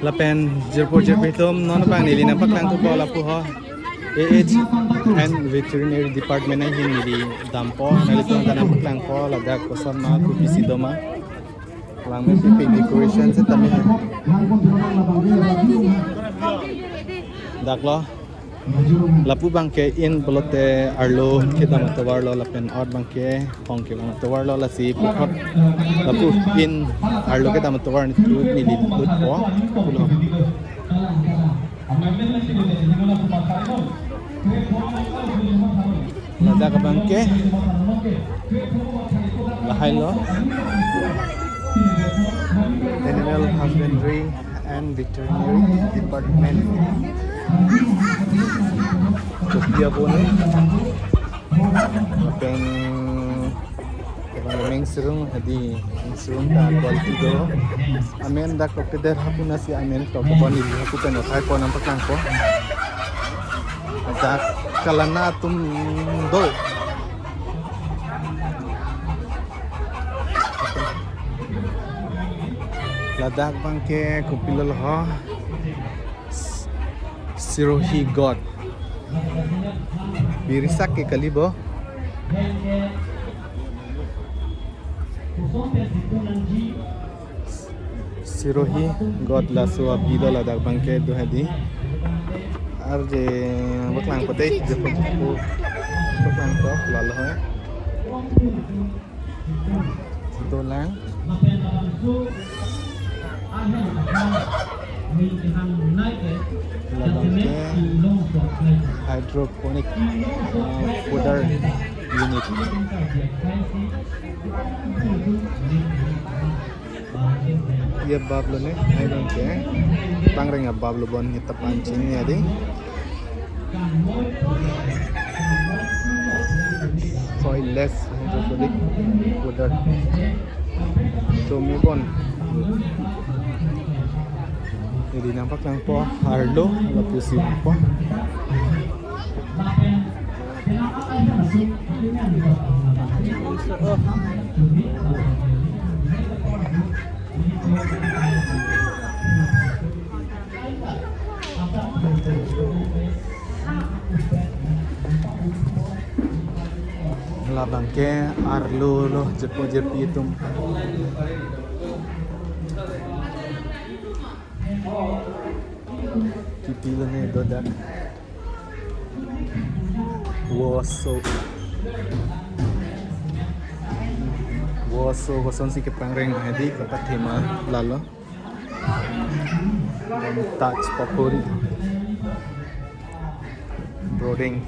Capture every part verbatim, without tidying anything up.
Lapen jirpo jirpi atum, non abang neli nangpaklang thupo lapu ho. A H and Veterinary Department ahin neli dampo, nanglitum ta nangpaklangpo ladak koson ma, kopisi doma. Langmepik decoration setame. Dak lo. Lapu abangke in pulote arlo kedam atovar lo lapen ot abangke hong kevang atovar lo, lasi puthot lapu in arlo kedam atovar nelitum lutpo pulo. Ladak abangke lahai lo. Animal Husbandry and Veterinary Department. Kopi abon. Lapen abang meng serung hadi, meng serung ta quality do. Amen dak kopi der hapu nasi amen to kobon ili hapu pen othai ko nangpaklangpo. Dak kalana atum do. Ladak abangke kopilo ho. Sirohi goat. Birisak ke kali bo. Sirohi goat laso abilo ladak abangke do hadi. Arje paklangpo te, jirpo jirpi paklangpo lalo hai. Dolang. Labangke hydroponic, uh, fodder unit. Iya bab lo ne, hai abangke. Pangreng abab lo bon kita pancing ya di. Soilless hydroponic fodder. Chomi bon. Neli nangpaklangpo arlo lapusi po. Labangke arlo lo, jirpo jirpi atum. Kopilo ne do dak. Woso. Woso kosonsi kepangreng hadi kapathema lalo. Touch papuri. Brooding.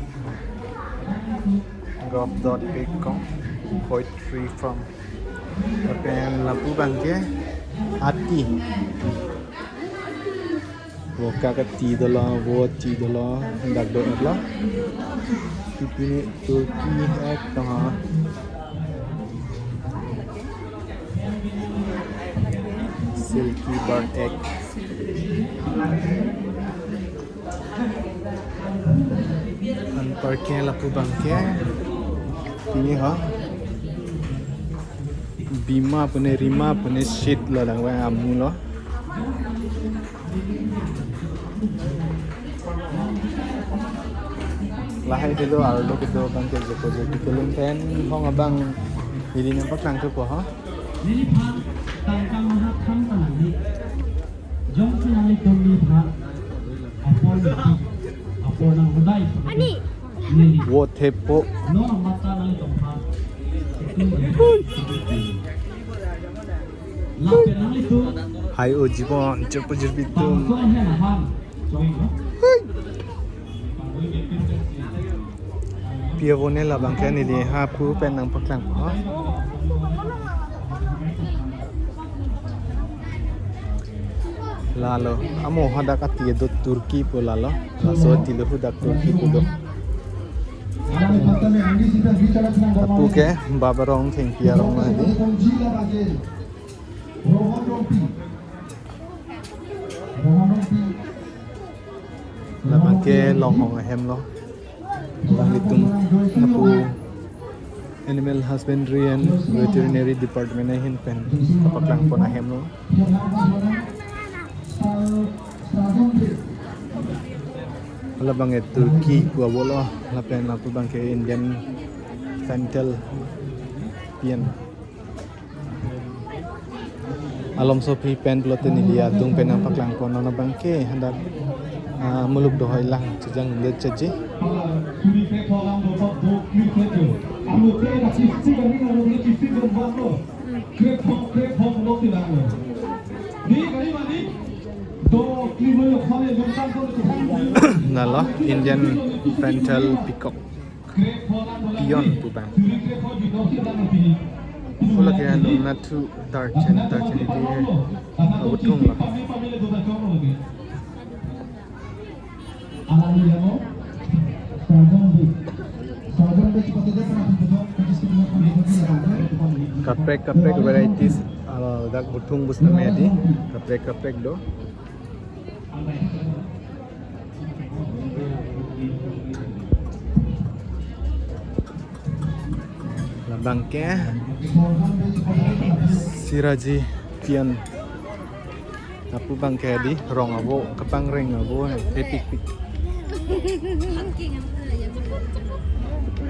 Gov dot com. Poetry farm. Lapen lapu abangke ati. Vo kak ati dolo, vo ati dolo, dak do-et lo. Kopine turkey ek tong ha. Silky bird egg. Anparke lapu abangke. Pine ha. Bima pune rima pune sheet lo dang wa amu lo. Lahai kedo arlo kedo abangke jirpo jirpi kelun pen hong abang neli nangpaklang thupo ha. Neliphan tangka maha than panang di. Jongsi nanglitum neliphan apor nangpi, apor nanghodai. Ani. Neli. Vo thepo. No mata nanglitum aphan. Lapen nanglitum. Hai o jibon, jirpo jirpi atum. Bangso ahem aphan. Pi avo ne labangke neli hapu pen nangpaklangpo. Lalo, amo hadak ati do turkey pu lalo. Laso ati lo hadak turkey pu do. Lapu ke bap arong thengpi arong ma di. Labangke longhong ahem lo. Nanglitum lapu Animal Husbandry and Veterinary Department ahin pen kapaklangpon ahem lo. Labang ke Turkey pu avo lo, lapen lapu abang ke Indian Pentel Pian. Alomso aphi pen pulote neli adung pen nangpaklang pon non abang ke hadak, ah, muluk dohoi lang chejang det chaji. Lalo Indian Pentel Peacock. Pion pu abang. Pulo ke anu nathu tarchen tarchen iti abutung lo. Kaprek kaprek varieties, ah, dak butung bus tame adi. Kaprek kaprek do. Labang ke Siraji Pian. Lapu abang ke adi rong avo, kapangreng avo, hepikpik.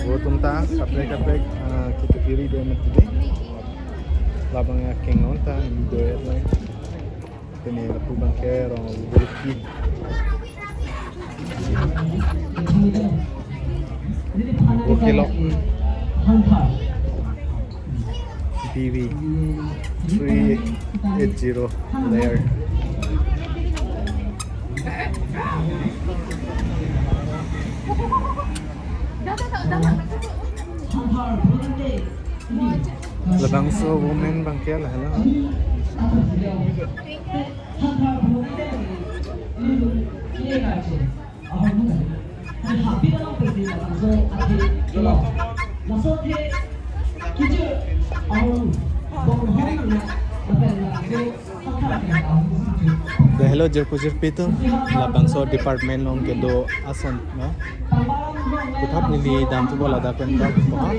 Vo atum ta kaprek kaprek, ah, kita kiri dua mati deh. Labang akeng non ta, dua ya. Pini lapu abang ke rong avo bulki. Vo kelok. B V three eight zero layer. Labangso women abang ke lahelo. Dah helo jirpo jirpi atum, labangso department along kedo ason, no? Puthot neli dampo ladak pen dampo ha.